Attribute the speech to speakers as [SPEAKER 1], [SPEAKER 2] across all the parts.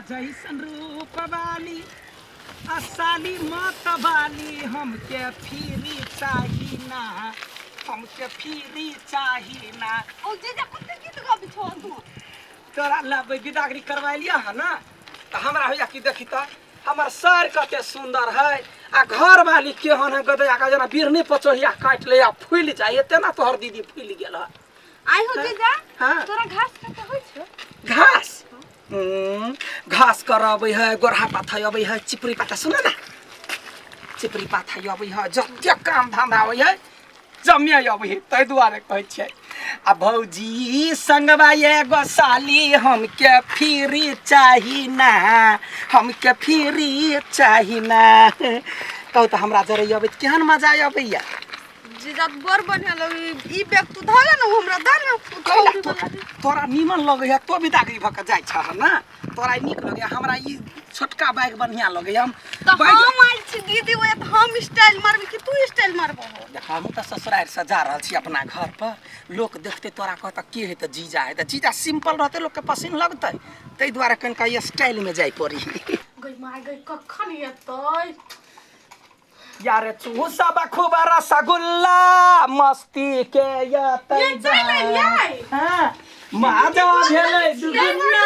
[SPEAKER 1] जैसन रूप वाली आ साली मत वाली हमके फिरी चाही ना, हमके फिरी चाही ना।
[SPEAKER 2] ओ जीजा कते गीत गाबै छौ तू?
[SPEAKER 1] तोरा ला बिदागरी करवा लिया है ना, तो हमरा होइया कि देखी त हमर सर कते सुंदर है आ घर वाली केहन है, गदया का जना बिरनी पचोहिया काटि ले आ फूलि जाय, तेना तोहर दीदी फूलि गेल है।
[SPEAKER 2] आइ हो जीजा,
[SPEAKER 1] हाँ।
[SPEAKER 2] तोरा घास काटे होइ छौ?
[SPEAKER 1] घास? घास कर अबै है, गोरहा पाथै अबै है, चिपरी पाता सुन ना, चिपरी पाथै अबै है, जतेक काम धंधा अबै है जमे अबै है, ताहि दुआरे कहै छियै। आ भौजी संगवा एगो साली हमके फिरी चाही ना, हमके फिरी चाही ना। कहू तऽ हमरा जरै अबै केहन मजा अबैया।
[SPEAKER 2] जीजा बड़ बढ़िया लगे ई बैग, तू धऽ ले ना, हमरा दे ना।
[SPEAKER 1] कैला तोरा नीमन लगैया, तो बिदागरी भऽ कऽ जाइ छह ना, तोरा ई नीक लगैया, हमरा ई छोटका बैग बढ़िया लगैया। हम
[SPEAKER 2] तऽ
[SPEAKER 1] बैग
[SPEAKER 2] हम आयल छी दीदी ओए, तऽ हम स्टाइल मारबै कि तू स्टाइल मारबो?
[SPEAKER 1] देख, हमहूँ तऽ ससुरारि से जा रहल छी अपना घर पर, लोक देखते तोरा कहत के है, तऽ जीजा है, तऽ जीजा सिंपल रहतै लोकके पसिन लगतै, ताहि दुआरे कनिका स्टाइल में जाय पड़ी।
[SPEAKER 3] गई माय गई, कखन एतै?
[SPEAKER 1] यार चूसब खूब रसगुल्ला मस्ती के यतै।
[SPEAKER 3] ये चलि एलियै?
[SPEAKER 1] हाँ, मजा भेलै दुगुना।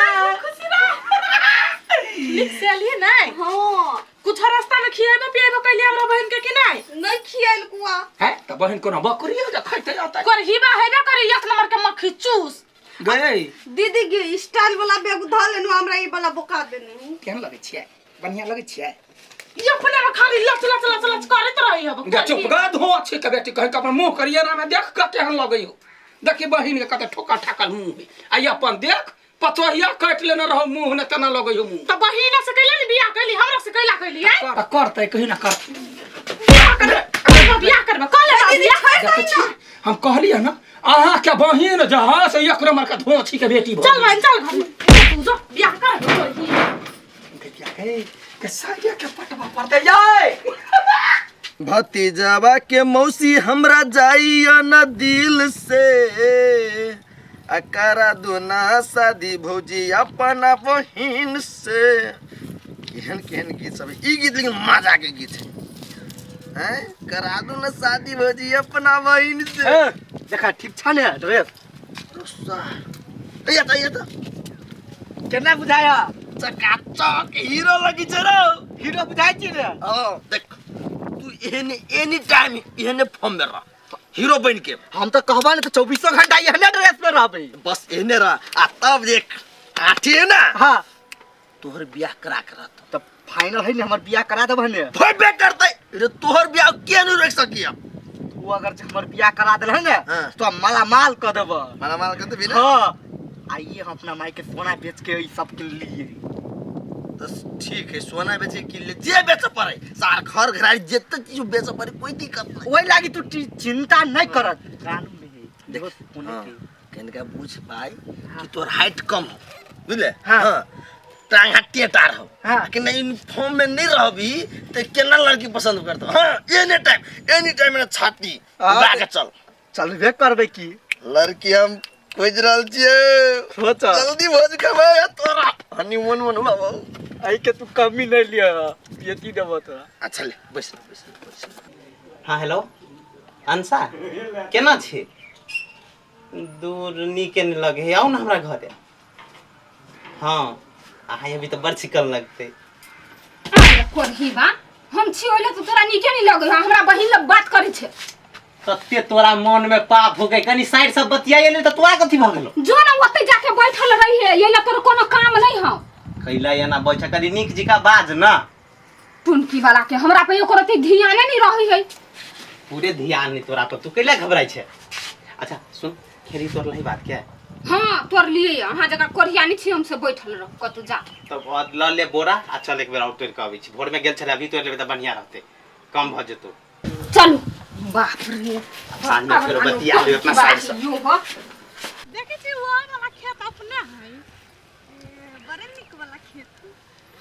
[SPEAKER 3] नीक से एलियै नहि?
[SPEAKER 2] हाँ।
[SPEAKER 3] कुछ रास्ता में खिएबो पिएबो कैलियै हमरा बहिन के कि नहि?
[SPEAKER 2] नहीं खियाल कुआ।
[SPEAKER 1] है तऽ बहिन कोनो बकरी हो जे खैते अतै?
[SPEAKER 3] करहीबा हेबे करी, एक नंबर के मक्खी चूस
[SPEAKER 1] गई।
[SPEAKER 2] दीदी गे, स्टाइल वाला बैग धऽ लेनु, हमरा ई वाला बोका देनु।
[SPEAKER 1] केहन लगै छियै? बढ़िया लगै छियै?
[SPEAKER 3] ई अपने में खाली लच लच लच लच करैत रही हब।
[SPEAKER 1] गे चुप गा, धो छी के बेटी, कहीं के अपन मुंह करिए ना में देख के केहन लगै हो। देखी बहिन के कते ठोका ठाकल मुंह है, आ ई अपन देख पचोहिया काटि लेने रहो मुंह ने, तेना लगै हो मुंह।
[SPEAKER 3] तऽ बहिन से कैला ने बियाह कैली, हमरा से कैला कैली? आँय?
[SPEAKER 1] तऽ करतै कहीं ना कर।
[SPEAKER 3] बियाह करबै, बियाह करबै, कऽ ले बियाह।
[SPEAKER 1] देखै छी, हम कहलियै ना अहाँ के बहिन जहाँ से एक नंबर के धोछी के बेटी भऽ
[SPEAKER 3] चल बहिन, चल घर में तू जो बियाह कर।
[SPEAKER 1] गेल। के साइया के पटवा पड़तै यै।
[SPEAKER 4] भतीजावा के मौसी हमरा जाइया न दिल से, आ करा दो ना शादी भौजी अपना बहिन से। केहन केहन गीत सब है। ई गीत लेकिन मजा के गीत है, हैं, करा दो ना शादी भौजी अपना बहिन से।
[SPEAKER 5] ए, देखा ठीक छ ने ड्रेस?
[SPEAKER 4] ए त ए त
[SPEAKER 5] केना बुझाया?
[SPEAKER 4] चकाचक हीरो लगी छै रो।
[SPEAKER 5] हीरो बुझाइ छी रे?
[SPEAKER 4] हाँ, देख तू एहने एनी टाइम एहने फॉर्म में रह, हीरो बन के।
[SPEAKER 5] हम तऽ कहबा ने तऽ चौबीसो घंटा एहने ड्रेस में रहबै।
[SPEAKER 4] बस एहने रह आ तब देख आठी है ना।
[SPEAKER 5] हाँ।
[SPEAKER 4] तोहर बियाह करा के रहतो।
[SPEAKER 5] तऽ फाइनल है ने, हमर बियाह करा देबह ने?
[SPEAKER 4] होबे करतै रे, तोहर बियाह के नहीं रोक सकी अब।
[SPEAKER 5] तू अगर जे हमर बियाह करा देलह ने
[SPEAKER 4] हाँ।
[SPEAKER 5] तो हम मालामाल कऽ देबह।
[SPEAKER 4] मालामाल कर देबी ना?
[SPEAKER 5] हाँ, आइए हम अपना माई के सोना बेच के ई सब किन लिए।
[SPEAKER 4] तो ठीक है, सोना बेचे के लिए जे बेचे पड़े, सार घर घराड़ी जते चीज बेचे पड़े, कोई दिक्कत नहीं।
[SPEAKER 5] ओहि लागी तू चिंता नहीं कर, कानून में है।
[SPEAKER 4] देख,
[SPEAKER 5] देखो सोने
[SPEAKER 4] हाँ,
[SPEAKER 5] के
[SPEAKER 4] कनिका बुझ भाई कि तोर हाइट कम हो, बुझले?
[SPEAKER 5] हाँ।
[SPEAKER 4] हाँ, टांग हाथ टेटार हो।
[SPEAKER 5] हाँ।
[SPEAKER 4] कि नहीं यूनिफॉर्म में नहीं रहबी तो केना लड़की पसंद करतो? हाँ, एनी टाइम एनी टाइम ना छाती
[SPEAKER 5] हाँ,
[SPEAKER 4] उड़ा के चल।
[SPEAKER 5] चलबे करबे की।
[SPEAKER 4] लड़की हम खोज रहल छियै।
[SPEAKER 5] सोच।
[SPEAKER 4] जल्दी भोज खेबै आ तोरा हनीमून मनबाबो।
[SPEAKER 5] एहि के तू कमी नहीं लिय, बेटी देबो तोरा।
[SPEAKER 4] अच्छा ले, बैस बैस बैस।
[SPEAKER 6] हाँ हेलो अंशा, केना छी? दूर नीके नहि लगे है, आउ ने हमरा घरे। हाँ अहाँ अभी तऽ बड़ चिकन लगतै।
[SPEAKER 7] अरे कोढ़ी बा, हम छी ओइले तो तोरा नीके नहीं लगे है, हमरा बहिन लग बात करे छे।
[SPEAKER 6] तते तोरा मन में पाप हो गई, कनी साइड से बतियाइए नहीं तऽ तोरा कथी भऽ गेलो?
[SPEAKER 7] जो ना ओते जाके बैठल रही है, ये ला तोर कोनो काम नहीं हो।
[SPEAKER 6] कैला एना बैठ, कनी नीक जिका बाज ना।
[SPEAKER 7] टुनकी वाला के हमरा पे एको रत्ती ध्याने नहीं रही है।
[SPEAKER 6] पूरे ध्यान नहीं तोरा पर, तू कैला घबराई छे? अच्छा सुन, खेरी तोर लही बात क्या?
[SPEAKER 7] हाँ तोर लिए, अहाँ जगह कोढ़िया नहीं छी, हमसे बैठल रह कतौ जा।
[SPEAKER 6] तब और ल ले बोरा आ चल एक बेर और तोड़ के अबै छी। भोर में गेल छले, अभी तोड़ लेबै तऽ बढ़िया रहतै, कम भऽ जेतौ।
[SPEAKER 7] चलू। बाप रे,
[SPEAKER 6] साँझ में फेरो बतिया लेबै अपना साइड से।
[SPEAKER 7] यो हो।
[SPEAKER 3] देखै छी वो वाला खेत अपने है।
[SPEAKER 2] ए, बड़े नीक वाला खेत।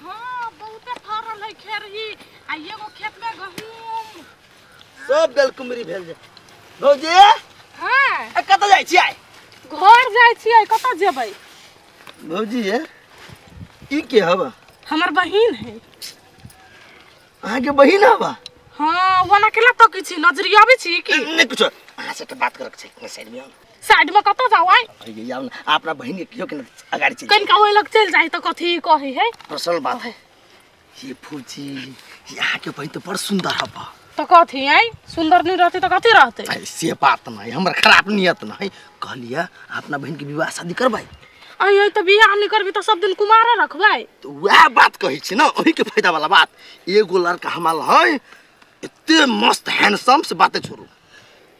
[SPEAKER 3] हाँ बहुते फरल है खेरही, आ एगो खेत में गहूम।
[SPEAKER 4] सब बेलकुमरी भेल जे भौजी।
[SPEAKER 3] हाँ।
[SPEAKER 4] ए, कतऽ जाइ छियै?
[SPEAKER 3] घर जाइ छियै, कतऽ जेबै?
[SPEAKER 4] भौजी ये ई के हवा?
[SPEAKER 3] हमर बहिन है।
[SPEAKER 4] अहाँ के बहिन हवा?
[SPEAKER 3] हाँ, वना केला तो किछि नजरी आबै छी की?
[SPEAKER 4] नहीं कुछ, अहाँ से बात करक छै, कने साइड में आउ।
[SPEAKER 3] साइड में कतऽ जाउ आइ?
[SPEAKER 4] अरे आउ ना, अपना बहिन के कहियो के ना अगाडि चलि।
[SPEAKER 3] कनिका ओहि लग चलि जाइ तऽ कथी कहै है?
[SPEAKER 4] पर्सनल बात है। ये फौजी, ये अहाँ के बहिन तो बड़ सुंदर हवा।
[SPEAKER 3] तऽ कथी आइ? सुंदर नहीं रहती तऽ कथी रहतै?
[SPEAKER 4] अरे से बात नहीं, हमर खराब नियत नहीं। कहलिए अपना बहिन के विवाह शादी करबै।
[SPEAKER 3] अइ अइ तऽ बियाह नहीं करबी तऽ सब दिन कुमारे रखबै।
[SPEAKER 4] तो वएह बात कहै छी ना, ओही के फायदा वाला बात। एगो लड़का हमार है एते मस्त हैंडसम से बातें छोड़ू।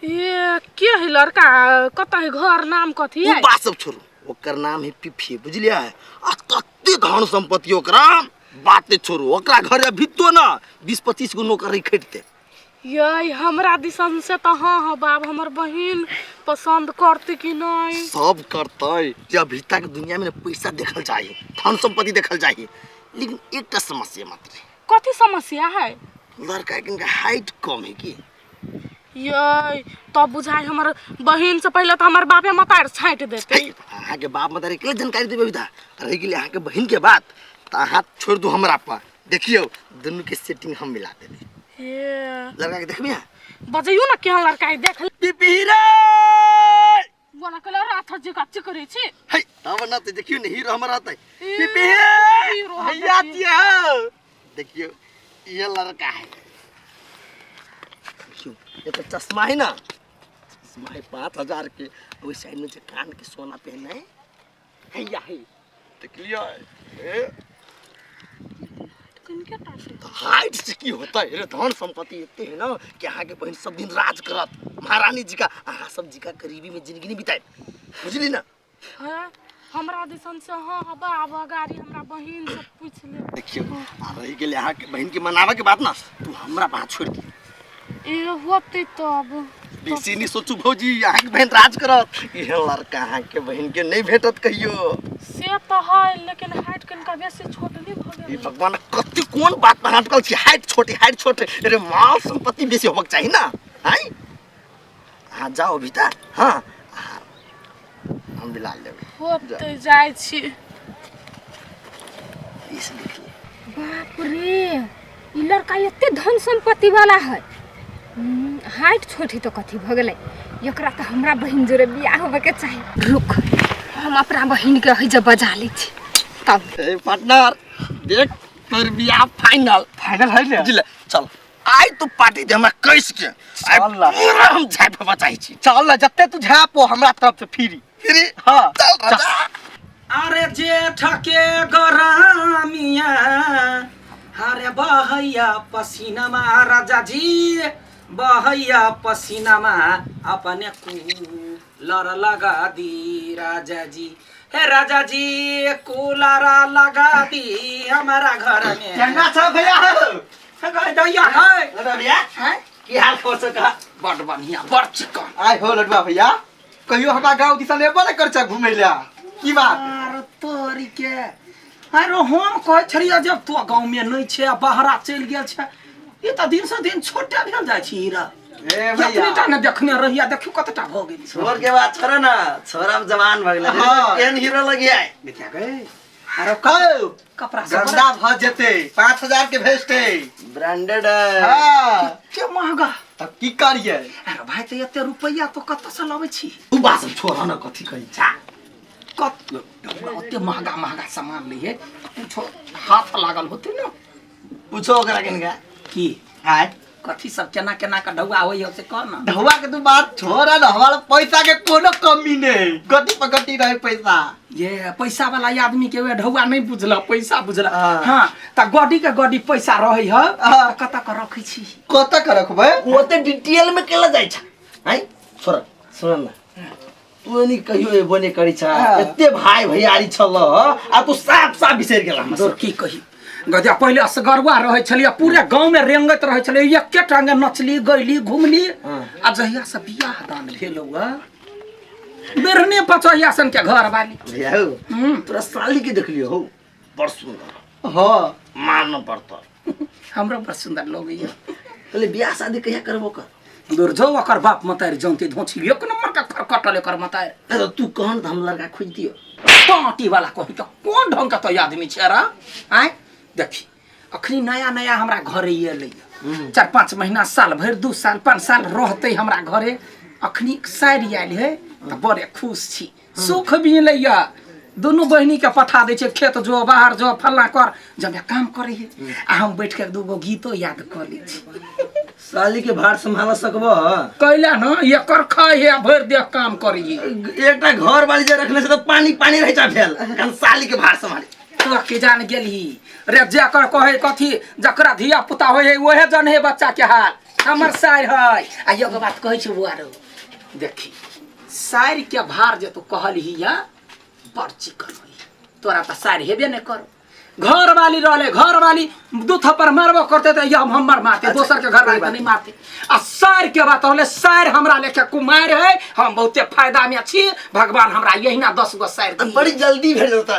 [SPEAKER 3] ये के है लड़का? कतऽ है घर, नाम कथी
[SPEAKER 4] उ
[SPEAKER 3] है?
[SPEAKER 4] बात सब छोड़ू, ओकर नाम है पिफी, बुझलियै? आ तते धन संपत्ति ओकरा, बातें छोड़ू। ओकरा घर अभी तो ना 20-25 गो नौकरी खटते।
[SPEAKER 3] ये हमरा दिसन से तो हाँ हाँ बाप, हमर बहिन पसंद करते कि नहीं?
[SPEAKER 4] सब करते। जे अभी तक दुनिया में पैसा देखल जाए, धन संपत्ति देखल जाए, लेकिन एकटा समस्या मात्र है।
[SPEAKER 3] कथी समस्या है?
[SPEAKER 4] लड़का के हाइट कम है की।
[SPEAKER 3] ये तब बुझाई हमर बहिन से पहले तो हमर बापे मतार छाँट देते।
[SPEAKER 4] अहाँ के बाप मतार के जानकारी देबे अभी रह गेलै अहाँ के बहिन के बात, तो अहाँ छोड़ दू हमरा पर। देखियो दुनू के सेटिंग हम मिला देबे।
[SPEAKER 3] ये
[SPEAKER 4] लड़का के देखबी?
[SPEAKER 3] बजैयो ना केहन लड़का है, देख ले।
[SPEAKER 4] पिपी रे
[SPEAKER 3] बना के रात जी का करै छी।
[SPEAKER 4] हे तब ना तो देखियो ने हीरो हमर रहतै।
[SPEAKER 3] पिपी
[SPEAKER 4] हीरो भैया दियो, देखियो ये लड़का है। देखियो ये तो चश्मा है ना, चश्मा है 5000 के, ओहि साइड में जे कान के सोना पहने है, हैया है। देख लियो ए हाइट से की होता है रे? धन संपत्ति इतने है ना कि अहाँ के बहन सब दिन राज करत, महारानी जी का, अहाँ सब जी का गरीबी में जिंदगी नहीं बिताए, बुझली ना?
[SPEAKER 3] हाँ, हमरा दिसन से हाँ हाँ बाप गाड़ी हमरा बहिन से पूछ ले।
[SPEAKER 4] देखियो आ रही गेलै अहाँ के बहन के मनावे के बात ना, तू हमरा बात छोड़ दी।
[SPEAKER 3] ए होते तब
[SPEAKER 4] बेसी नहीं सोचू भौजी, अहाँ के बहन राज करत। इहे लड़का अहाँ के बहन के नहीं भेटत कहियो।
[SPEAKER 3] से तो है, लेकिन हाइट कनिका बेसी छोट नहीं भ
[SPEAKER 4] ई
[SPEAKER 3] गेलै।
[SPEAKER 4] भगवान कते कोन बात पर अटकल छी, हाइट छोटी हाइट छोट। अरे माल संपत्ति बेसी होबक चाही ना। आइ अहाँ जाओ भीतर, हाँ हम मिला लेबै।
[SPEAKER 3] होते जाइ छी।
[SPEAKER 4] इस देख ले।
[SPEAKER 7] बाप रे, ई लड़का एते धन संपत्ति वाला है, हाइट छोट है तो कथी भ गेलै? एकरा तो हमरा बहिन जोरे बियाह होबे के चाही। रुक, हम अपना बहिन के है जब बजा लै छी तब।
[SPEAKER 4] ए पार्टनर देख तोर बियाह फाइनल।
[SPEAKER 1] फाइनल है ने?
[SPEAKER 4] बुझले? चल आइ तू पार्टी दे हमरा कैस के, आइ
[SPEAKER 1] चल ना।
[SPEAKER 4] पूरा हम झापे बचाइ छी।
[SPEAKER 1] चल ना, जते तू झापो हमरा तरफ से फ्री।
[SPEAKER 4] फ्री?
[SPEAKER 1] हाँ।
[SPEAKER 4] चल राजा।
[SPEAKER 1] अरे जेठ के गरमिया अरे बहैया पसीनामा राजा जी, बहैया पसीनामा अपने कूलर लगा दी राजा जी। हे राजा जी कूलर लगा दी हमारा घर में।
[SPEAKER 5] केना छ भैया?
[SPEAKER 1] दैया है
[SPEAKER 5] लडुआ भैया, की हाल खबर छ कहा?
[SPEAKER 1] बड़ बढ़िया, बड़ चिकन।
[SPEAKER 5] आइ हो लडुआ भैया, कहियो हमरा गाँव दिसन एबो ने कर छ घुमै ला, की बात?
[SPEAKER 1] अरे तोरी के, अरे हम कहै छलियै जब तू गाँव में नहीं छे आ बाहरा चलि गेल छे, ई तऽ दिन से दिन छोटे भेल जाइ छी हीरा।
[SPEAKER 5] ए भैया
[SPEAKER 1] कतनीटा ने देखने रहिया, देखियौ कतटा भऽ गेल छै।
[SPEAKER 4] छोर के बात छोड़ ना, छोरा जवान भऽ गेलै।
[SPEAKER 5] हाँ।
[SPEAKER 4] केहन हीरो लगी आइ।
[SPEAKER 1] देखिया गए, अरे
[SPEAKER 5] कौ
[SPEAKER 1] कपड़ा सब
[SPEAKER 5] गंदा भ जेते, 5000 के भेस्ट है,
[SPEAKER 4] ब्रांडेड है।
[SPEAKER 5] हाँ।
[SPEAKER 1] के महंगा।
[SPEAKER 5] तब की करिए?
[SPEAKER 1] अरे भाई तो एते रुपैया तो कतऽ से लबै छी?
[SPEAKER 4] तू बात सब छोड़ ना, कथी कहै छा?
[SPEAKER 1] कत ओते महंगा महंगा सामान लइहे, कुछो हाथ लागल होते ना।
[SPEAKER 4] पूछो ओकरा किनका
[SPEAKER 1] की
[SPEAKER 5] आय
[SPEAKER 1] कथी सब केना केना के ढौआ होई हो से कह ना।
[SPEAKER 5] ढौआ के तू बात छोड़ ना, हमारा पैसा के कोनो कमी नहीं, गति पगति रहे पैसा।
[SPEAKER 1] ये पैसा वाला आदमी के वे ढौआ नहीं बुझला, पैसा बुझला।
[SPEAKER 5] हाँ।
[SPEAKER 1] हाँ, त गड्डी के गड्डी पैसा रहे ह,
[SPEAKER 5] हाँ।
[SPEAKER 1] त कत के रखै छी?
[SPEAKER 5] कत के रखबै?
[SPEAKER 4] ओते डिटेल में केला जाइ छ। हैं छोड़ सुन ना, तू एनी कहियो एबो नै करै छ, एते भाई भैयारी छल आ तू साफ साफ बिसरि गेल हमरा।
[SPEAKER 1] तोर की कही गदिया, पहिले असगरुआ रहै छलियै, पूरे गाँव में रेंगैत रहै छलियै, एके टांगे नचली गैली घुमली। आ जहिया से बियाह दान भेल हुआ बेरने पचहिया सन के घर वाली।
[SPEAKER 4] भैया हो, तोरा साली के देखलियो हो, बड़ सुंदर।
[SPEAKER 5] हाँ
[SPEAKER 4] मानना पड़ता,
[SPEAKER 1] हमरो बड़ सुंदर लगैया।
[SPEAKER 4] कहले बियाह शादी कहिया करबो कर?
[SPEAKER 1] दूर जो ओकर बाप मतारि जानते धोछी एक नंबर के खरकटल एकर मतारि।
[SPEAKER 4] अरे तू कहन त हम लड़का खोज दियो।
[SPEAKER 1] पार्टी वाला कही के कोन ढंग के तो आदमी छै रे आय देखी अखनी नया नया हमरा घरे एलै 4-5 महीना साल भरि 2 साल 5 साल रहतै हमरा घरे। अखनी सारि आयल है तऽ बड़े खुश छी, सुख भी लैया। दुनू बहिनी के पठा दै छै खेत जो बाहर जो फल्ला कर, जब काम करे है आ हम बैठ के दूगो गीतो याद कर लै छी।
[SPEAKER 4] साली के भार संभाल सकब
[SPEAKER 1] कैला न एकर खाय है भरि देह काम करी।
[SPEAKER 4] एकटा घर वाली जे रखने से तो पानी पानी रह जा भेल, कन साली के भार संभाले
[SPEAKER 1] तो के जान गेलही रे। जेकर कहे कथी जकरा धिया पुता होय है ओहे जन है बच्चा के हाल। हमर सार है आ एगो बात कहै छी बुआ रो, देखी सार के भार जे तू कहलही या बड़ चिकन होई, तोरा तऽ सार हेबे नहि कर। घर वाली रहले घर वाली दू थप्पड़ मारबो करते तऽ हम हमर मारते,
[SPEAKER 4] अच्छा,
[SPEAKER 1] दोसर के घर वाली तऽ नहीं मारते। आ सार के बात होले सार हमरा लेके कुमार है, हम बहुते फायदा में छी, भगवान हमरा यहिना 10 गो सार दी।
[SPEAKER 4] बड़ी जल्दी भेट जेतौ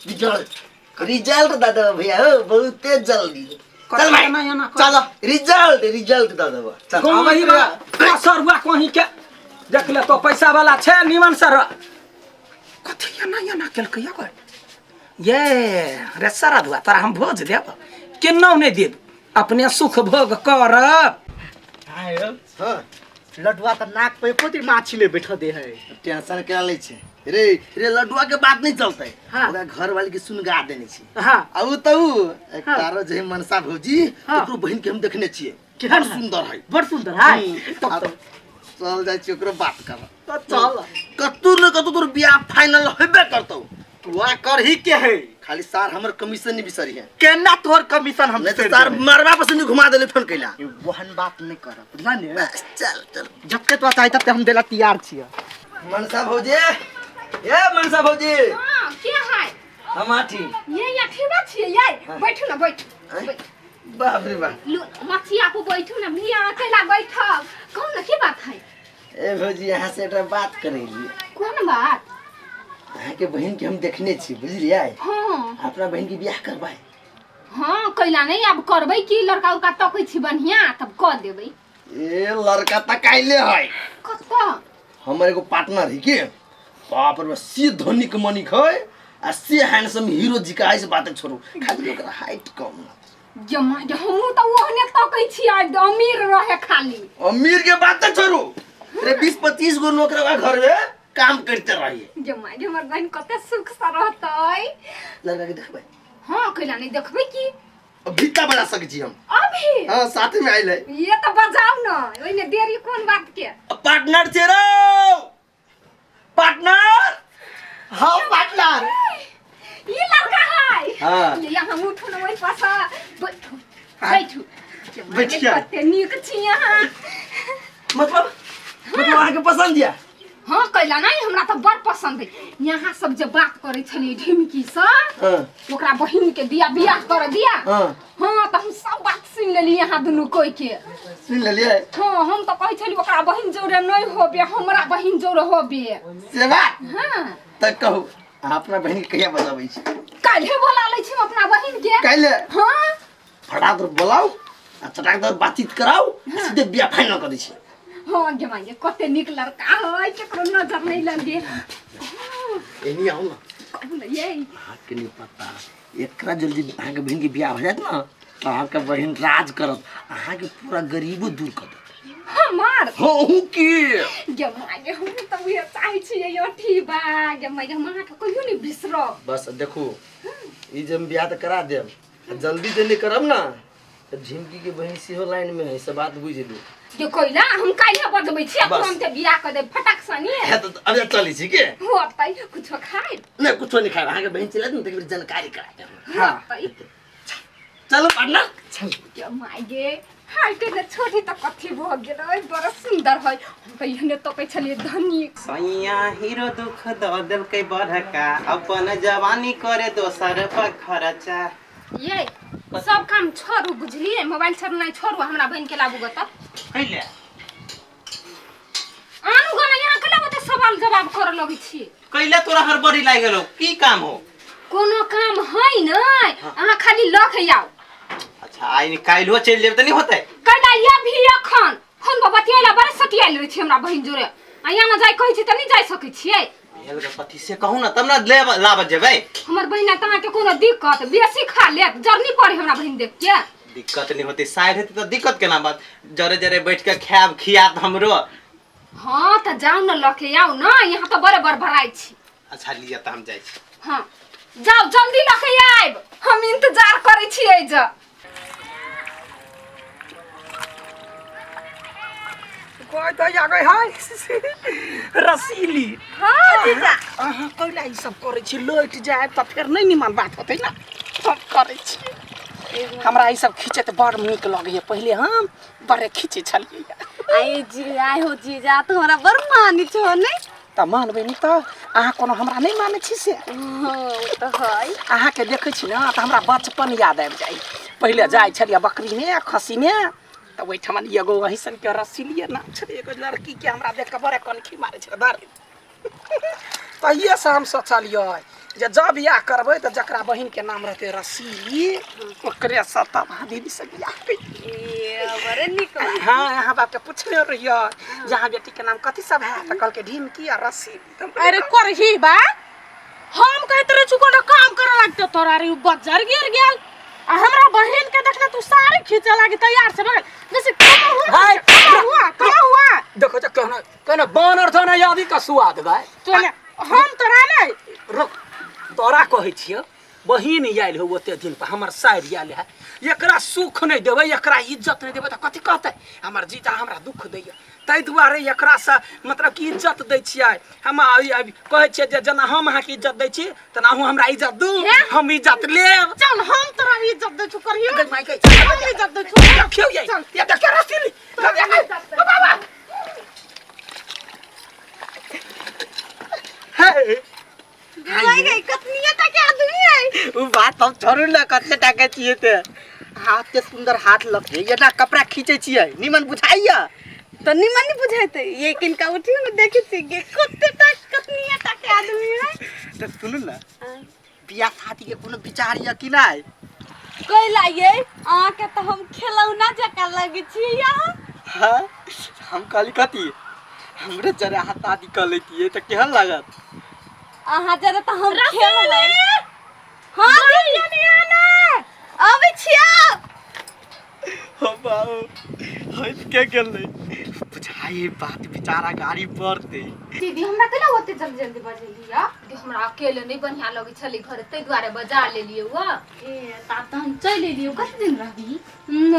[SPEAKER 4] रिजल्ट, रिजल्ट दऽ देबो भैया हो बहुते जल्दी। चल भाई
[SPEAKER 1] चल
[SPEAKER 4] रिजल्ट रिजल्ट दऽ देबो। चल
[SPEAKER 1] कहीं बा सर हुआ कहीं के देख ले तो पैसा वाला छै निमन सर कथी एना एना केलकै या ये रे सारा दुआ तोरा हम भोज देब केना नहीं देब, अपने सुख भोग करब।
[SPEAKER 4] हाँ
[SPEAKER 5] लडुआ त नाक पे कोती माछी ले बैठा दे है।
[SPEAKER 4] टेंशन केना लै छै रे रे लडुआ के बात नहीं चलते।
[SPEAKER 5] हाँ।
[SPEAKER 4] ओकरा घर वाली के सुनगा देने छी।
[SPEAKER 5] हाँ।
[SPEAKER 4] आ उ त उ एक
[SPEAKER 5] हाँ।
[SPEAKER 4] तारो जे मनसा भौजी
[SPEAKER 5] हाँ।
[SPEAKER 4] ओकरो बहिन के हम देखने छियै,
[SPEAKER 5] केहन
[SPEAKER 4] बड़
[SPEAKER 5] है?
[SPEAKER 4] सुंदर है,
[SPEAKER 5] बड़ सुंदर है।
[SPEAKER 4] तब चल जाइ छी ओकरो बात करब।
[SPEAKER 5] तो चल
[SPEAKER 4] कतौ न कतौ तोर बियाह फाइनल होबे करतौ।
[SPEAKER 5] तोरा करही के है,
[SPEAKER 4] खाली सार हमर कमीशन नहीं बिसरी है।
[SPEAKER 5] केना तोहर कमीशन हम
[SPEAKER 4] नहीं तो सार मरबा पर से घुमा देले फोन कैला।
[SPEAKER 5] वहन बात नहीं कर बुझला ने।
[SPEAKER 4] बस चल चल
[SPEAKER 5] जबके तोरा चाही तब हम देला तैयार छियै।
[SPEAKER 4] मनसा भौजी, ए मनसा भौजी।
[SPEAKER 7] हां के है?
[SPEAKER 4] हम आठी।
[SPEAKER 7] ये आठी बा छियै ये, बैठू ना बैठू।
[SPEAKER 4] बाप रे बाप।
[SPEAKER 7] लो मछिया को बैठू ना मिया अकेला बैठब। कहू ना की बात है?
[SPEAKER 4] ए भौजी यहाँ से एकटा बात करेली।
[SPEAKER 7] कोन बात?
[SPEAKER 4] अहाँ के बहिन के हम देखने छी बुझलियै।
[SPEAKER 7] हाँ।
[SPEAKER 4] अपना बहिन के बियाह करबै।
[SPEAKER 7] हाँ कैला नहीं अब करबै की लड़का उड़का तकै छी बढ़िया तब क देबै।
[SPEAKER 4] ए लड़का तकाइले है।
[SPEAKER 7] कत?
[SPEAKER 4] हमर एगो पार्टनर है के बाप रे सी धनिक मनिक है आ सी हैंडसम हीरो जी का है से बात छोड़ू, खाली ओकरा हाइट कम।
[SPEAKER 7] जमा जे हमहूँ तऽ ओहने तकै छी अमीर रहे खाली।
[SPEAKER 4] अमीर के बात छोड़ू रे 20-25 गो नौकर घर में काम करते रहिए।
[SPEAKER 7] जमा जे हमर बहन कते सुख से रहतै।
[SPEAKER 4] लड़का के देखबै?
[SPEAKER 7] हाँ कैला नहीं देखबै की
[SPEAKER 4] भीता बजा सकै छी हम
[SPEAKER 7] अभी।
[SPEAKER 4] हाँ साथ में आइल है।
[SPEAKER 7] ये तो बजाउ न ओइने देरी कोन बात के।
[SPEAKER 4] पार्टनर छे रो पार्टनर।
[SPEAKER 5] हाँ पार्टनर
[SPEAKER 7] ये लड़का है।
[SPEAKER 4] हाँ।
[SPEAKER 7] ये हम उठू न ओइ पास बैठू बैठू
[SPEAKER 4] बैठिया।
[SPEAKER 7] कते नीक छी अहाँ।
[SPEAKER 4] मतलब मतलब अहाँ के पसंद या?
[SPEAKER 7] हाँ कैला नहीं हमरा तो बड़ पसंद है। यहाँ सब जे बात करे छलिए ढिमकी से
[SPEAKER 4] हाँ।
[SPEAKER 7] ओकरा बहिन के दिया बियाह कर दिया।
[SPEAKER 4] हाँ।
[SPEAKER 7] हाँ तो हम सब बात सुन लेली यहाँ दुनू कोई के
[SPEAKER 4] सुन लेलिए।
[SPEAKER 7] हाँ हम तो कहै छली ओकरा बहिन जोरे नहीं होबे हमरा बहिन जोरे होबे
[SPEAKER 4] से बात।
[SPEAKER 7] हाँ
[SPEAKER 4] त कहू अपना बहिन के कहिया बजाबै छी?
[SPEAKER 7] काल्हे बोला लै छी अपना बहिन के।
[SPEAKER 4] काल्हे?
[SPEAKER 7] हाँ
[SPEAKER 4] फटाक दर बोलाउ आ चटाक दर बातचीत कराउ सीधे बियाह फाइनल कर दै छी।
[SPEAKER 7] हाँ गे माय कते नीक लड़का है केकरो नजर नहीं लगे।
[SPEAKER 4] एनी आउ न
[SPEAKER 7] कहू न ये
[SPEAKER 4] अहाँ के नहीं पता एकरा जल्दी अहाँ के बहिन के बियाह हो जायत न तो अहाँ के बहिन राज करत, अहाँ के पूरा गरीबो दूर कर देत।
[SPEAKER 7] हमार?
[SPEAKER 4] हाँ की
[SPEAKER 7] गे माय हम त उहे चाहै छियै अथी बा गे माय हम अहाँ के कहियो नहीं बिसरब।
[SPEAKER 4] बस देखू ई जे हम बियाह त करा देब जल्दी जल्दी करब ना त झिमकी के बहिन सेहो लाइन में है सब बात बुझ लू।
[SPEAKER 7] जे कोइला हम काल्हे बजबै छी तुरंत बियाह कर देब फटाक सनी।
[SPEAKER 4] है तो अब चलै छी के
[SPEAKER 7] होतै कुछो खाइ?
[SPEAKER 4] नहीं कुछो नहीं खाइ, अहाँ के बहिन चलत न त जानकारी करा देब।
[SPEAKER 7] हां
[SPEAKER 4] चलो पार्टनर
[SPEAKER 7] चल। गे my गे हाइट ने छोटी त कथी भ गेलै बड़ सुंदर है। हम त एहने तकै छलियै धनी।
[SPEAKER 6] सैया हीरो दुख द देलकै बड़का अपन जवानी करे दोसर पर खर्चा।
[SPEAKER 7] ये सब काम छोड़ू बुझलिए, मोबाइल छोड़ना छोड़ू हमरा बहिन के लाबू गत।
[SPEAKER 6] कैले
[SPEAKER 7] आनु गना यहाँ के लाबू त सवाल जवाब कर लगै छी।
[SPEAKER 6] कैले तोरा हड़बड़ी लागि गेलौ की काम हो?
[SPEAKER 7] कोनो काम है नै अहाँ खाली लख आउ।
[SPEAKER 6] अच्छा आइ काल्हिओ चलि जेब त नहीं होतै?
[SPEAKER 7] कैला या भी अखन फोन पर बतियाला बड़ सटियाल रहै छी हमरा बहिन जोरे आ यहाँ जाय कहै छी त नहीं जाय सकै छियै।
[SPEAKER 6] भेल ग कथी से कहू ना तब ना ले लाबऽ जेबै।
[SPEAKER 7] हमर बहिना तऽ अहाँके कोनो दिक्कत बेसी खा लेत जरनी पड़े हमरा बहिन देख के।
[SPEAKER 6] दिक्कत नहीं होती, साइड हेतै तऽ दिक्कत केना बात, जरे जरे बैठ के खायब खियाब हमरो।
[SPEAKER 7] हाँ तऽ जाउ ने लऽ के आउ ने, यहाँ तऽ बड़े बड़बड़ाइ छी।
[SPEAKER 6] अच्छा लिअ तऽ हम जाइ छी।
[SPEAKER 7] हाँ जाउ जल्दी लऽ के आयब, हम इंतजार करै छियै जा।
[SPEAKER 1] कोई तो आगे है रसीली।
[SPEAKER 2] हाँ जीजा।
[SPEAKER 1] अहाँ कैला ई सब करै छी, लौट जायब तऽ फेर नहि निमन बात होतै ने। हम करै छी, हमरा ई सब खींचैत बड़ नीक लगैए। पहिले हम बड़े खींचै छलियै।
[SPEAKER 2] आई जी आइ हो जीजा, तू हमरा बड़ मानी छो ने।
[SPEAKER 1] तऽ मानबै नहि तऽ अहाँ कोनो हमरा नहि मानै छी से?
[SPEAKER 2] हाँ ओ तऽ है।
[SPEAKER 1] अहाँके देखै छी ने तऽ हमरा बचपन याद आबि जाइ। पहिले जाइ छलियै बकरीमे आ खस्सीमे, तऽ ओहिठमन एगो वही सनके रसीलिए नाम छलै, एगो लड़कीके हमरा देख कऽ बड़े कनखी मारै छलै बड़। तहिएसँ हम सोचलियै जे जब बियाह करबै तऽ जकरा बहिनके नाम रहतै रसीली ओकरेसँ तब अहाँ दीदीसँ बियाह करियै।
[SPEAKER 2] ए बड़े नीक बात।
[SPEAKER 1] हाँ अहाँ बापके पुछने रहियै जे अहाँ बेटीके नाम कथी सब है, तऽ कहलकै ढिमकी आ रसीली। तऽ हम
[SPEAKER 3] अरे करही बा, हम कहैत रहे छु कोनो काम करे लगते तोरा रे बज्जर गिर गेल आ हमरा बहिन के देखले तू साड़ी खींचे लागी तैयार से बगल जैसे कमा हुआ।
[SPEAKER 1] हाय।
[SPEAKER 3] कमा हुआ, कमा हुआ।
[SPEAKER 1] देखो तऽ कहना कहना बानर थो ना यादी का सुआद भाई।
[SPEAKER 3] तो ने हम तोरा नहीं
[SPEAKER 1] रुक, तोरा कहै छियौ बहिन आयल हो ओते दिन पर, हमर साइर आयल है, एकरा सुख नहीं देबै, एकरा इज्जत नहीं देबै तऽ कथी कहतै हमर जीजा हमरा दुख दैया। ताहि दुआरे एकरासँ मतलब कि इज्जत दै छियै हम। कहै छियै जे जेना हम अहाँके इज्जत दै छी तेना अहूँ हमरा इज्जत दू, हम इज्जत लेब।
[SPEAKER 3] चल हम तोरा इज्जत दै छु करियो।
[SPEAKER 1] गै माय गै।
[SPEAKER 3] हम इज्जत दै छु।
[SPEAKER 1] देखियौ यै, ये देखियौ रसीली। बाबा।
[SPEAKER 5] हे
[SPEAKER 2] गई गई कतनिया तक के आदमी है।
[SPEAKER 5] उ बात हम छोड़ू ना, कते टाके छियै ते हाथ के सुंदर हाथ लग ये ना कपड़ा खींचे छियै निमन बुझाइया।
[SPEAKER 2] तो निमन नहीं बुझाइते ये किनका उठी में देखै छी गे कते तक कतनिया तक के आदमी है।
[SPEAKER 5] तो सुनू ना, बियाह शादी के कोनो विचार या कि नहीं?
[SPEAKER 2] कैला ये अहाँ के तो हम खेलौना जकाँ लगै छी यहाँ।
[SPEAKER 5] हाँ हम कहली कथी हमरे जरा अहाँ शादी कर लेतियै तऽ केहन लागत?
[SPEAKER 2] अहाँ जरा तऽ हम खेलबै। हाँ दीदी अबै छियै।
[SPEAKER 5] हो बाबू हंस के गेलै बुझाइ बात बेचारा गाड़ी पड़तै।
[SPEAKER 7] दीदी हमरा केना ओते जल्दी जल्दी बजेली या? दीदी हमरा अकेले नहीं बढ़िया लगै छलै घर, ताहि दुआरे बजा लेलियै वा।
[SPEAKER 3] ए ताब तऽ हम चलि एलियै, कते दिन रहबी?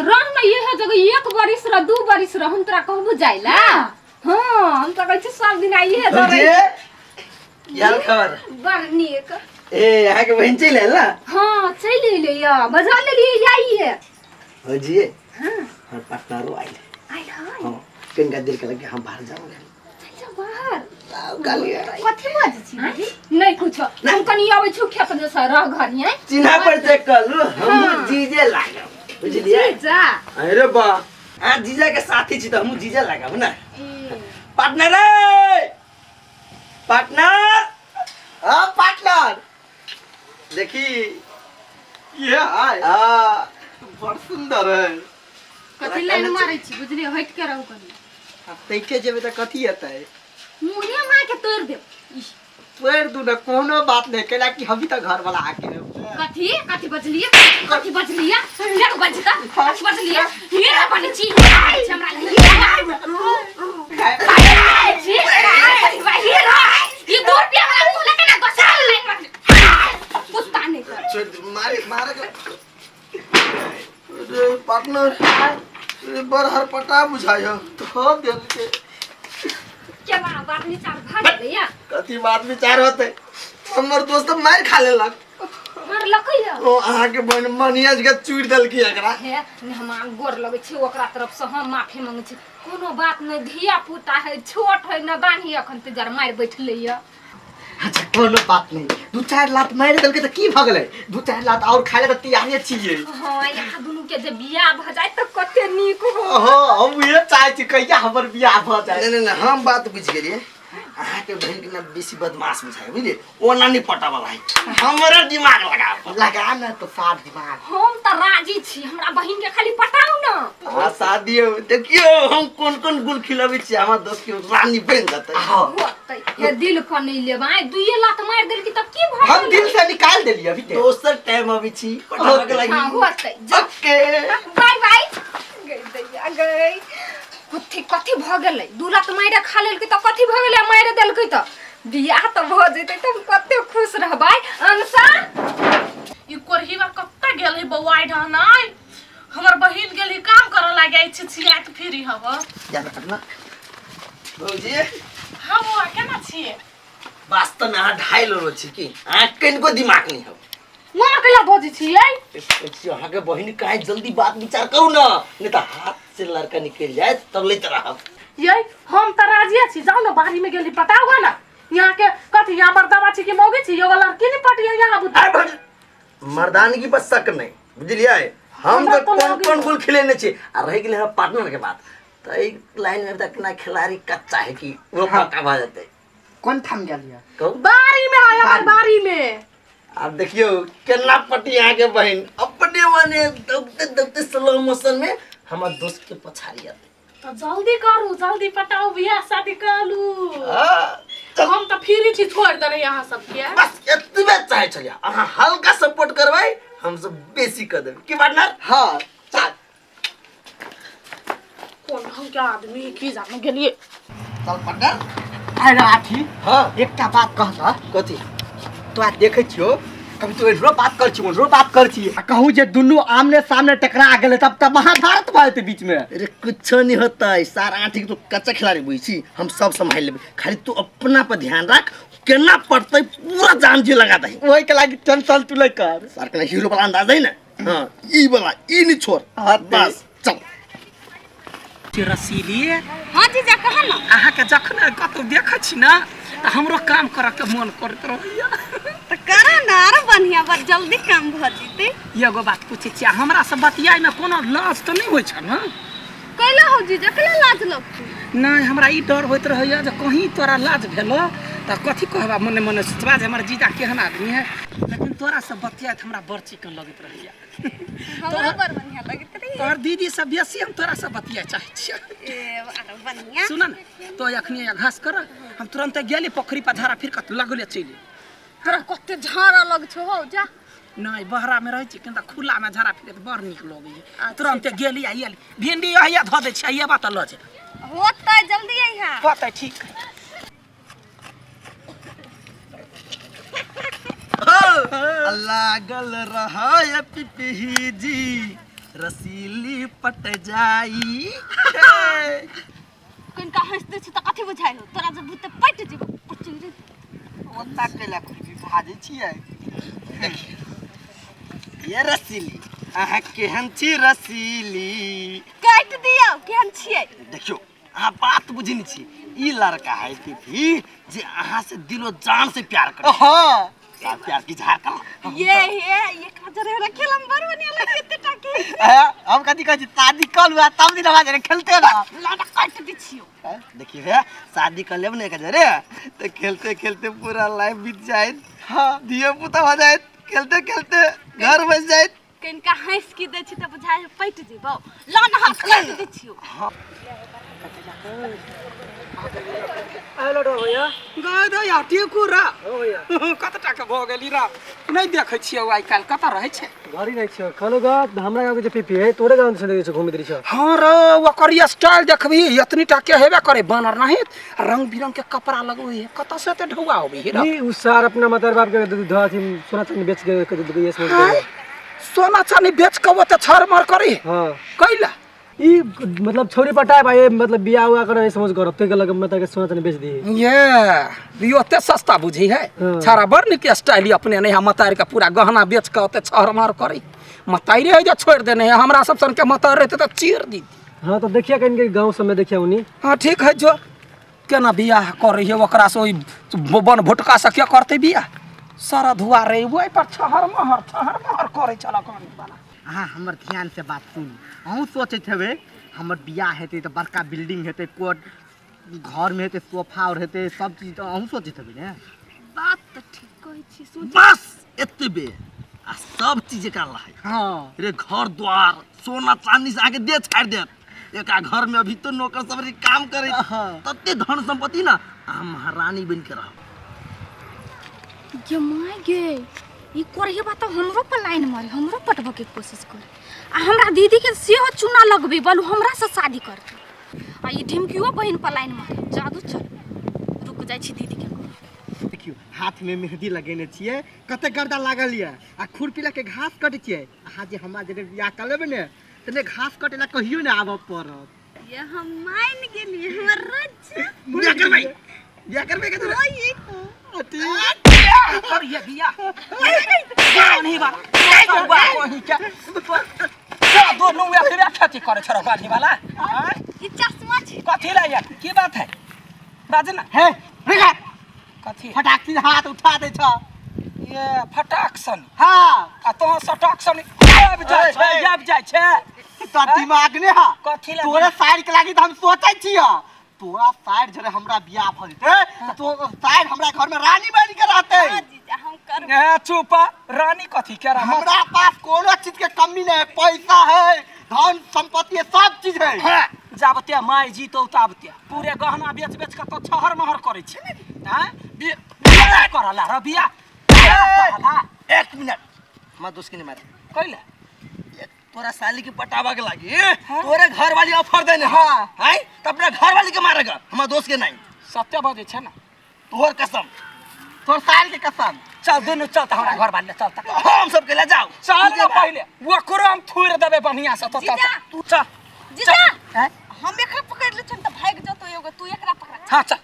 [SPEAKER 7] रह न इहे जगह एक बरिस रह दू बरिस रह, हम तोरा कहबो जाइला। हाँ हम तऽ कहै छी सब दिन इहे जगह।
[SPEAKER 4] भौजी, की हाल खबर?
[SPEAKER 7] बड़ नीक।
[SPEAKER 4] ए अहाँ के बहिन चलि आयल ना?
[SPEAKER 7] हाँ चलि एलै या, बजा लेलियै आइए।
[SPEAKER 4] भौजी हमर पार्टनरो आयल।
[SPEAKER 7] आयल है?
[SPEAKER 4] हाँ कनिका देर के लगे हम बाहर जाऊंगे।
[SPEAKER 7] चल जाओ बाहर।
[SPEAKER 4] कहलियै।
[SPEAKER 2] कथी बजै छी दीदी?
[SPEAKER 7] नहीं कुछ, हम कनी अबै छु खेत जैसा रह घर है।
[SPEAKER 4] चिन्हा पर से कहलु हम जीजे लागब बुझलियै?
[SPEAKER 7] जा।
[SPEAKER 4] अरे बा अहाँ जीजा के साथी छी तऽ हमहूँ जीजा लागब ना। पार्टनर रे पार्टनर, हाँ पार्टनर देखी
[SPEAKER 5] ये हाय
[SPEAKER 4] हाँ
[SPEAKER 5] बड़ सुंदर है।
[SPEAKER 3] कथी लाइन मारै छी बुझलियै, हटि के रहू कनी।
[SPEAKER 5] आ तैके जेबै तऽ कथी हेतै?
[SPEAKER 7] मुँहे मार के तोड़ि देब।
[SPEAKER 5] तोड़ि दू ना कोनो बात नहीं, कैला कि हम तऽ घर वाला आके
[SPEAKER 7] कथी कथी बजलियै, कथी बजलियै, फेर बजता कथी बजलियै? हीरा बनै छी, हीरा बनै छी हमरा छी, हीरा ये 2 रुपया वाला मुँह लगे ना दोसर लाइन मार कुत्ता नहीं कर।
[SPEAKER 4] छोड़ दे, मारे मारे के रे पार्टनर रे बड़ हरपटा बुझाय
[SPEAKER 5] धो देल के।
[SPEAKER 7] केना बात विचार भऽ गेलै या?
[SPEAKER 4] कथी बात विचार होतै? हमर दोस्त तऽ मारि खा लेलक।
[SPEAKER 7] मारलकै या?
[SPEAKER 4] ओ अहाँ के बहिन मनिया के चूरि देलकी एकरा।
[SPEAKER 7] हे हम गोर लगै छी ओकरा तरफ से, हम माफी मांगै छी। कोनो बात नहीं, धिया पुता है छोट है नदान ही अखन ते जर मारि बैठलै या।
[SPEAKER 5] अच्छा कोनो बात नहीं, दू चारि लात मारि देलकै तऽ की भऽ गेलै? दू चारि लात और खाय ले तऽ तैयारे छियै।
[SPEAKER 7] हाँ यहाँ दुनू के जे बियाह भऽ जाय तऽ कते नीक हो।
[SPEAKER 5] हाँ हम उहे चाहै छी कहिया हमर बियाह भऽ जाय।
[SPEAKER 4] नहीं नहीं नहीं हम बात बुझि गेलियै। अहाँ के बहन के ना बेसी बदमाश बुझाय बुझलिए, ओना नहीं पटावल है। हमरा दिमाग लगा
[SPEAKER 5] लगा ना तो साफ दिमाग।
[SPEAKER 7] हम त राजी छी, हमरा बहिन के खाली पटाउ ना।
[SPEAKER 4] हां शादी हो, देखियो हम कोन कोन गुल खिलाबै छी, हमर दोस्त के रानी बन जतै।
[SPEAKER 5] हां
[SPEAKER 7] होतै हे दिल पर नहीं लेबै, दुइये लात मारि देलकी तब की भऽ
[SPEAKER 5] हम दिल से निकाल देलिए अभी ते।
[SPEAKER 4] दोसर टाइम अबै छी पटावे के लागि।
[SPEAKER 7] हां होतै।
[SPEAKER 4] ओके
[SPEAKER 7] बाय बाय। गई दैया गई, कथी कथी भऽ गेलै? दू लात मारि खा लेलकै तऽ कथी भऽ गेलै? मारि देलकै तऽ बियाह तऽ भऽ जेतै तऽ हम कते खुश रहबै। अंशा
[SPEAKER 3] ई कोरहीवा कत्ता गेल है बौआ ढहनाइ, हमर बहिन गेल है काम करऽ लागे छिछियात फिरी हब।
[SPEAKER 4] जा ना भौजी।
[SPEAKER 3] हाँ बौआ केना छियै?
[SPEAKER 4] वास्तव में अहाँ ढाई लेलो छी कि अहाँ कनिको दिमाग नहीं हो।
[SPEAKER 3] मोना कैला बजै छियै?
[SPEAKER 4] अहाँ के बहिन काहे जल्दी बात विचार करू ना, नहीं तो हाथ से लड़का निकल जाए तब लेते रहब।
[SPEAKER 3] ये हम त राजिया छी, जाउ ना बाड़ी में गेली पटाउ गा ना। यहाँ के कथी यहाँ मर्दावा छी कि मौगी छी, एगो लड़की नहीं पटिया यहाँ बुझ।
[SPEAKER 4] आय भौजी, मर्दानगी पर शक नहीं बुझलियै, हम
[SPEAKER 3] हमरा
[SPEAKER 4] तो
[SPEAKER 3] तो
[SPEAKER 4] कोन
[SPEAKER 3] लागे
[SPEAKER 4] कोन गुल खेलेने छी। आ रहि गेलै हमर पार्टनर के बात, तऽ एक लाइन में तक ना खिलाड़ी कच्चा है कि वो पक्का भऽ जेतै।
[SPEAKER 5] कोन ठाम गेलियै?
[SPEAKER 4] कहू।
[SPEAKER 3] बाड़ी में है हमर बाड़ी में।
[SPEAKER 4] आब देखियो केना पटी अहाँ के बहिन अपने मने दौगते दौगते स्लो मोशन में हमर दोस्त के पछाड़ी आते।
[SPEAKER 3] तो जल्दी करू, जल्दी पटाउ, बियाह शादी करू।
[SPEAKER 4] चल।
[SPEAKER 3] हम तो फ्री छी, छोड़ देने यहाँ सबके।
[SPEAKER 4] बस एतबे चाहे छलियै, अहाँ हल्का सपोर्ट करबै, हम सब बेसी कर देबै की पार्टनर?
[SPEAKER 5] हां चल।
[SPEAKER 3] कोन ढंग के आदमी की जाने गेलिए।
[SPEAKER 4] चल पार्टनर।
[SPEAKER 5] अरे आठी,
[SPEAKER 4] हां
[SPEAKER 5] एकटा बात कह त।
[SPEAKER 4] कथी?
[SPEAKER 5] तोरा देखै छियो कभी तो एहनो बात कर छी ओहनो बात कर छी, आ कहूँ जे दुनू आमने सामने टकरा गेलै तब त महाभारत भऽ जेतै बीच में।
[SPEAKER 4] अरे कुछो नहीं होता है सार, आठी के तू कच्चा खिलाड़ी बुझी छी, हम सब संभाल लेबै, खाली तू अपना पर ध्यान राख, केना पड़तै पूरा जान जी लगा दही।
[SPEAKER 5] ओहि के लागि टेंशन तू नहीं कर।
[SPEAKER 4] सार के हीरो वाला अंदाज है ना। हाँ ई वाला ई नहीं छोड़।
[SPEAKER 5] हाँ,
[SPEAKER 4] बस चल।
[SPEAKER 1] रसीली।
[SPEAKER 2] हाँ जीजा कह ना।
[SPEAKER 1] अहाँ के जखन कतौ देखै छी ना तऽ हमरो काम करऽ के मन करैत रहैया।
[SPEAKER 2] तऽ करा ना, आरो बढ़िया बड़ जल्दी काम भऽ जेतै।
[SPEAKER 1] एगो बात पूछै छी, हमरा से बतियाइ में कोनो लाज तऽ नहीं होइ छ ना?
[SPEAKER 2] कैला हो जीजा, कैला लाज लगतै?
[SPEAKER 1] नहीं, हमरा ई डर होइत रहैया जे कहीं तोरा लाज भेलो तऽ कथी कहबा, मने मने सोचबा जे हमर जीजा केहन आदमी है, लेकिन तोरा से बतियाइत हमरा बड़ चिकन लगैत रहैया।
[SPEAKER 2] हमरो बड़ बढ़िया लगैत रहैया।
[SPEAKER 1] तोहर दीदी से बेसी हम तोरा से बतिया चाहै छियै।
[SPEAKER 2] ए आरो बढ़िया।
[SPEAKER 1] सुन न, तो अखनी घास कर, हम तुरंत गेली पोखरी पर झाड़ा फिर कत लगले चलि।
[SPEAKER 2] तोरा कते झाड़ा लग छौ हौ जा।
[SPEAKER 1] नहीं बहरा में रहै छी किन्तु खुला में झाड़ा फिरे बड़ नीक लगैया। तुरंत गेली आ आयल भिंडी अहिया धऽ दै छियै, अइबा तऽ लऽ जेबै।
[SPEAKER 2] होतै जल्दी अइहा।
[SPEAKER 1] होतै ठीक।
[SPEAKER 4] लागल रहा पिपही जी रसीली पट जाई।
[SPEAKER 2] कनिका हँसि दै छी तऽ कथी बुझाइ हो तोरा, जे भूत पटि जेबौ।
[SPEAKER 5] ओता कैला खुशी भाजै छियै?
[SPEAKER 4] ये रसीली अहाँ केहन छी रसीली?
[SPEAKER 2] काटि दियौ केहन छियै।
[SPEAKER 4] देखियो अहाँ बात बुझी नहीं छी, ई लड़का है पिपही जे अहाँ से दिलो जान से प्यार करे।
[SPEAKER 5] हां
[SPEAKER 4] प्यार की झाड़ कर।
[SPEAKER 2] ये ये ये काजर हमरा खेलम बड़ बढ़िया लगे एते टाके।
[SPEAKER 5] हम कथी कहै छी, शादी कर लू तब दिन हमरा जरे खेलते रह।
[SPEAKER 2] लाडा काटि दै छियौ।
[SPEAKER 4] देखिए भैया शादी कर लेब ने जरे तो खेलते खेलते पूरा लाइफ बीत जाए। हाँ धिया पुता हो जाए, खेलते खेलते घर बस जाए।
[SPEAKER 2] कनिका हँसि की दै छी तऽ बुझाइ पटि जेबौ, ला ना हाथ काटि दै छियौ।
[SPEAKER 1] गए दैया टेकू रा कत टाका भऽ गेली रा, नहीं देखै छियै आइ काल्हि कतऽ रहै छै?
[SPEAKER 8] घरी रहै छियै। कहलौ ग हमरा गाँव के जे पीपी है तोरे गाँव से देखै छियौ घुमैत रहै छौ।
[SPEAKER 1] हाँ रे ओकर स्टाइल देखबही एतनी टाके हेबे करे बानर नहीं, रंग बिरंग के कपड़ा लगबै है, कतऽ से एते ढौआ अबै है रे?
[SPEAKER 8] ई उ सार अपना मतार बाप के धो अथी सोना चांदी बेच के ये समझ
[SPEAKER 1] आँय? सोना चानी बेच के ओते छर मर करी?
[SPEAKER 8] हां।
[SPEAKER 1] कैला?
[SPEAKER 8] ई मतलब छोरी पटाए भाई, मतलब बियाह उआ करे समझ करब ते के लग मतार के सोना चांदी बेच दी।
[SPEAKER 1] ये ई ओते सस्ता बुझी है?
[SPEAKER 8] हाँ।
[SPEAKER 1] छाड़ा बड़ नीक स्टाइल अपने नहीं, मतार के पूरा गहना बेच के ओते छर मर करी। मतारे है जे छोड़ देने है, हमरा सब सन के मतार रहते तऽ चीर दी।
[SPEAKER 8] हां तो देखिया कहीं के गांव सब में देखिया उनी।
[SPEAKER 1] हाँ ठीक है, जो केना बियाह करै है ओकरा से ओहि बन भुटका से के करतै बियाह? सारा धुआ रे ओहि पर छहर महर करै छल कान वाला।
[SPEAKER 5] अहाँ हमर ध्यान से बात सुनू, अहूँ सोचैत हेबै हमर बियाह हेतै तऽ बड़का बिल्डिंग हेतै, कोर्ट घर में हेतै सोफा और हेतै सब चीज तऽ अहूँ सोचैत हेबै ने।
[SPEAKER 2] बात तऽ ठीक कहै छी, सोच
[SPEAKER 4] बस एतबे आ सब चीज एकरा लहै।
[SPEAKER 5] हाँ।
[SPEAKER 4] रे घर द्वार सोना चांदी से आगे दे छाड़ि देत। एकरा घर में अभी तो नौकर सब रे काम करे
[SPEAKER 5] हाँ।
[SPEAKER 4] तते धन संपत्ति ना आ महारानी बन के रहब।
[SPEAKER 7] गे my गे, ई करहे बात हमरो पर लाइन मारे, हमरो पटबऽ के कोशिश करे आ हमरा दीदी के सेहो चूना लगबे बोलू हमरा से शादी करते आ ई ढिमकियो बहिन पर लाइन मारे। जादू चल रुक जाइ छी दीदी के।
[SPEAKER 5] देखियौ हाथ में मेहंदी लगेने छियै, कते गर्दा लागल यऽ आ खुरपी लऽ के घास कटै छियै। अहाँ जे हमरा जरे बियाह कऽ लेबै ने तऽ ने घास कटै लए कहियो ने आबऽ पड़त।
[SPEAKER 2] ये हम मान गेलियै हमर रज।
[SPEAKER 4] बियाह करबै, बियाह करबै के तोरा?
[SPEAKER 1] करिए बियाह बान्ही वाला कहीं के दोनों एकरे खेती करे छरो बान्ही वाला। आँय?
[SPEAKER 2] ई चश्मा छै।
[SPEAKER 1] कथी ला यार, की बात है बाज ना।
[SPEAKER 5] हे रेखा,
[SPEAKER 1] कथी
[SPEAKER 5] फटाक से हाथ उठा दै छ।
[SPEAKER 1] ये फटाक सन।
[SPEAKER 5] हाँ।
[SPEAKER 1] आ तोह सटाक सन आबि जाइ छै, आबि जाइ छै।
[SPEAKER 5] तोरा दिमाग ने हा।
[SPEAKER 1] कथी ला?
[SPEAKER 5] तोरा साइड के लागी तऽ हम सोचै छियै, तोरा साइड जरे हमरा बियाह भऽ जेतै तऽ तो साइड हमरा घर में रानी बनि के रहतै।
[SPEAKER 2] हाँ जीजा हम करब।
[SPEAKER 1] ए चुप, रानी कथी के रहा?
[SPEAKER 5] हमरा पास कोनो चीज के कमी नहीं है, पैसा है, धन संपत्ति है, सब चीज है।
[SPEAKER 1] हाँ, जाबते माय जीतौ ताबते पूरे गहना बेच बेच के तो छहर महर करै छै। आँय? बियाह करला र बियाह करला।
[SPEAKER 4] एक मिनट, हमरा दोस्त के नहीं मारे।
[SPEAKER 1] कैला?
[SPEAKER 4] तोरा साली के पटावा के लागी तोरे घर वाली ऑफर देने। हाँ हैं त अपना घर वाली के मारेगा, हमरा दोस्त के नहीं।
[SPEAKER 1] सत्य बजै छै ना।
[SPEAKER 4] तोहर कसम,
[SPEAKER 5] तोहर साली के कसम।
[SPEAKER 1] चल दुनू चल त हमरा घर वाले चल त।
[SPEAKER 4] हम सब के ले जाओ।
[SPEAKER 1] चल ना पहिले ओकरो हम थुरि देबै बढ़िया से। तो चल
[SPEAKER 2] जीजा।
[SPEAKER 1] तू चल।
[SPEAKER 2] जीजा।
[SPEAKER 1] हैं?
[SPEAKER 2] हम एकरा पकड़ ले छन त भाग जतो एगो, तू एकरा पकड़।
[SPEAKER 1] हाँ चल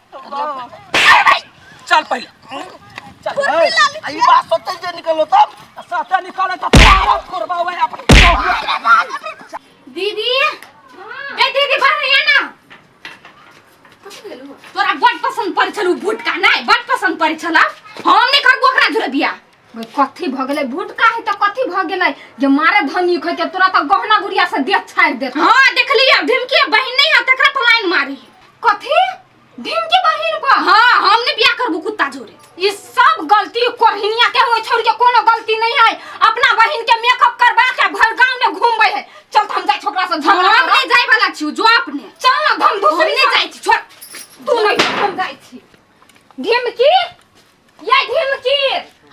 [SPEAKER 1] चल पहिले चल।
[SPEAKER 2] खुरपी ला ले।
[SPEAKER 4] ई बात सत्य जे निकलो तब
[SPEAKER 1] सत्य निकले त तोरा करबा ओए अपन।
[SPEAKER 7] दीदी, ए दीदी बाहर आ ना। तोरा बड पसंद पड़ै छल उ भुटका नै, बड पसंद पड़ै छल। हम नै करबो ओकरा जोरे बियाह। ओए कथी भ गेलै भुटका है त कथी भ गेलै जे मारे धनी खै के तोरा त गहना गुड़िया से देह छाड़ि देत। हां देखलियै ढिमकी बहिन नै है तकरा पर लाइन मारी। कथी ढिमकी बहिन पर? हां हम नै बियाह करबो कुत्ता जोरे। ई सब गलती कोरहिनिया के होय, छोड़ के कोनो गलती नहीं है। अपना बहिन के मेकअप करवा के भर गांव में घूमबै है। चल त हम जाइ छोकरा से झगड़ा
[SPEAKER 3] हम
[SPEAKER 7] करब।
[SPEAKER 3] नै जाय वाला छियौ, जो अपने।
[SPEAKER 7] चल ना हम दूसरी
[SPEAKER 3] हम नै जाइ छी, छोड़।
[SPEAKER 7] तू नहीं हम जाइ छी। ढिमकी ये ढिमकी।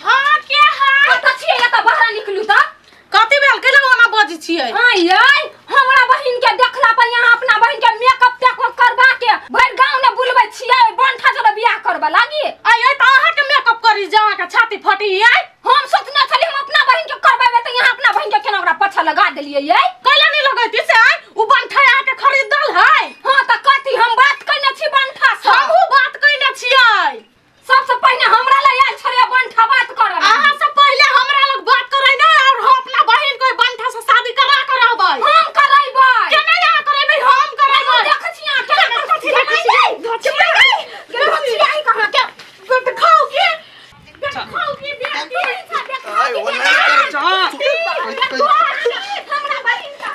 [SPEAKER 3] हाँ के है?
[SPEAKER 7] कतऽ छियै या तऽ बाहर निकलू तऽ।
[SPEAKER 3] कथी भेल कैला ओना बजै छियै?
[SPEAKER 7] आँ यै हमरा बहिन के देखला पर यहाँ अपना बहिन के मेकअप तेकअप करवा के भरि गांव ने बुलबै छियै, बंठा जोरे बियाह करबा लागी।
[SPEAKER 3] आय यै तऽ अहाँ के मेकअप करी जे अहाँ के छाती फटी यै।
[SPEAKER 7] हम सोचने छली हम अपना बहिन के करबेबै तऽ यहाँ अपना बहिन के केना ओकरा पाछा लगा देलियै यै।
[SPEAKER 3] कैला नहि लगैती से आय? उ बंठा अहाँ के खरीदल है।
[SPEAKER 7] हाँ तऽ कथी हम बात कयने छी बंठा से?
[SPEAKER 3] हमहूँ बात कयने छियै।
[SPEAKER 7] सबसे पहिने हमरा लग आयल छलै बंठा बात करऽ लागी।
[SPEAKER 3] अहाँ से पहिले हमरा लग बात करै ने और हम अपना बहिन के बंठा से शादी करा के रहबै।
[SPEAKER 7] हम करैबै।
[SPEAKER 3] केना अहाँ करैबै? हम करैबै।
[SPEAKER 7] हम देखै छी अहाँ केना करै छी। देखै छी। देखै छी अहाँ कहाँ के।
[SPEAKER 3] खाउ के? खाउ के बेटी?
[SPEAKER 4] आय ओ नहीं करे।
[SPEAKER 7] हमरा बहिन का।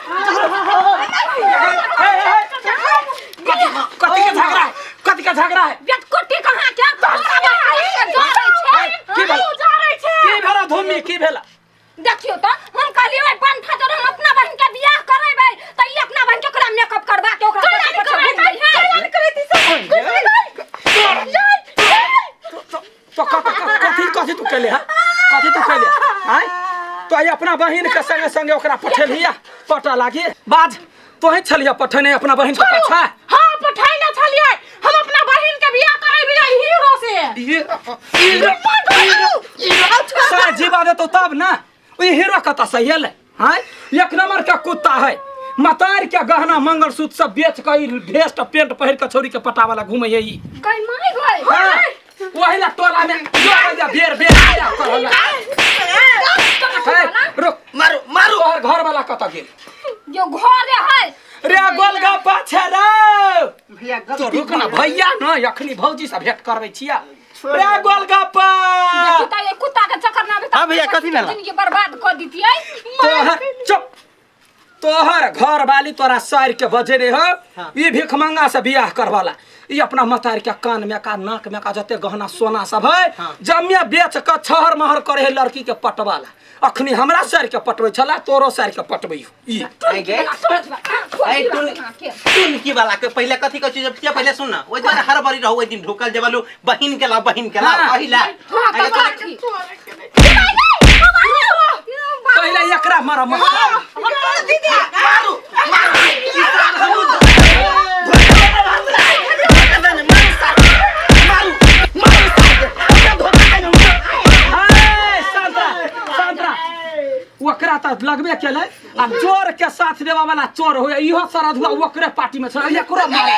[SPEAKER 1] कथी के झगड़ा है? कथी के झगड़ा है?
[SPEAKER 7] बेटकोटी कहाँ के? हमरा बहिन के जरै छै।
[SPEAKER 1] की भेल? की भेला धूमी, की भेला?
[SPEAKER 7] देखियौ तऽ हम कहलियै ओहि बंठा जोरे हम अपना बहिन के बियाह करेबै तऽ ई अपना बहिन के ओकरा मेकअप करवा के ओकरा
[SPEAKER 3] कैला
[SPEAKER 7] पाछा
[SPEAKER 3] नहि
[SPEAKER 7] पाछा
[SPEAKER 3] करैतै?
[SPEAKER 7] घुमबै है।
[SPEAKER 3] कैला नहि करैतै से?
[SPEAKER 1] तो कथी कथी तू केले है? कथी तू केले आय? तो आई अपना बहिन के संगे संगे ओकरा पठेलिया पटा लागी बाज तोही छलिया पठेने अपना बहिन के पाछा।
[SPEAKER 3] हाँ पठेने छलियै हम अपना बहिन के बियाह करेबै हीरो से।
[SPEAKER 1] सारा जीवा देतो तब ना। ई हीरो कतऽ से एलै? हाँ एक नंबर के कुत्ता है। मतार के गहना मंगलसूत्र सब बेच के ई भेस्ट पेंट पहिर के छौरी के पटावाला घूमे है ई।
[SPEAKER 7] गई my गई।
[SPEAKER 1] हाँ, वही ला टोला में जो बेर बेर बियाह करला। हे, रुक।
[SPEAKER 4] मारो मारो।
[SPEAKER 1] तोहर घर वाला कतऽ गेल?
[SPEAKER 7] जो घर है
[SPEAKER 1] रे गोलगप्पा छै रे।
[SPEAKER 5] भैया
[SPEAKER 1] तो रुक ना भैया न, अखनी भौजी से भेंट करबै छिया। रे गोलगप्पा।
[SPEAKER 7] कुत्ता ये कुत्ता के चक्कर में अभी तक
[SPEAKER 5] हाँ भैया, कथी भेला?
[SPEAKER 7] जिंदगी बर्बाद कर दितियै।
[SPEAKER 1] तोहर चुप। तो तोहर घर वाली तोरा सार के बजे रे हो ई भिखमंगा से बियाह करवाला। ई अपना मतार के कान में का नाक में का जते गहना सोना सब है जमिया बेच के छहर महर करे है लड़की के पटवाला। अखनी हमरा सार के पटबै छला, तोरो सार के पटबै ई।
[SPEAKER 6] आई गे। आई टुन टुनकी वाला के पहिले कथी कहै छै जे पहिले सुन न, ओइ दुआरे हड़बड़ी रहू, ओइ दिन ढुकल जेबलू बहिन के ला, बहिन के ला, पहिला।
[SPEAKER 7] हाँ, तऽ कथी?
[SPEAKER 1] पहिले एकरा मार मत। ए, शांत रह, शांत रह। ओकरा तऽ लगबे केलै आ चोर के साथ देबऽ वाला चोर होय, इहो सरधुआ ओकरे पार्टी में छलै, एकरो मारे।